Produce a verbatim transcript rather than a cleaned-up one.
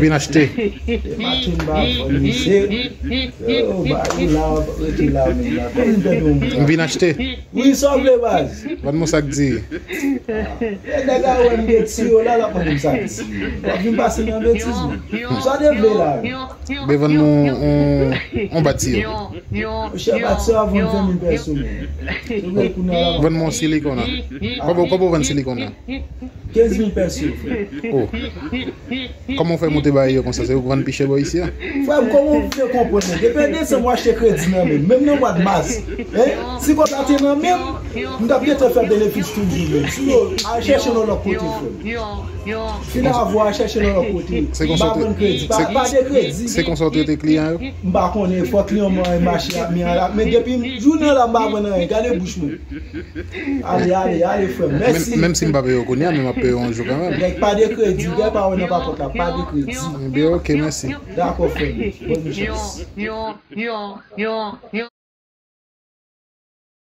Vin achte. E maten ba fò misye. Yo, ba, li la, rete la, men la. Kòm li pèdi yon moun. M vin achte. Wi, sa w vle, baz. Vann mwen sa k di. E nèg la wè m gen tiyo la, l ap mande m sa k di. W ap vin pase nan betiz, men. Sa w te vle la. Be vann mwen yon, yon batiyo. Monchè, batiyo a vann ven mil pèso, men. Se vre, kounye a la. Vann mwen silikòn nan. Kòman, kòman w vann silikòn nan? Kenz mil pèso, frè. Oh. Kòman w fè monte bagay yo konsa? Se ou k vann pi chè bò isi a? Frè m, kòman w vle konprann mwen? Depi an desanm, w achte kredi nan men m. Menm nan mwa mas. Hein? Si kòb la te nan men m, m t ap gentan fè benefis toujou, men. Sinon, al chèche nan lòt kote, frè m. Fin avwa, al chèche nan lòt kote. M pa vann kredi. Pa, pa de kredi. Se konsa w trete kliyan yo? M pa konnen. Fò kliyan mwen mache ak men an la. Men depi jounen an la, m pa vann anyen. Gade bouch mwen. Ale, ale, ale, frè m. Mèsi. Menm, menm si m pa peye w kounye a, men m ap peye w yon jou kanmenm. Nèg, pa de kredi. Gè pa wè nan papòt la. Pa de kredi. Ebyen, ok, mèsi. Dakò, frè m. Bòn chans.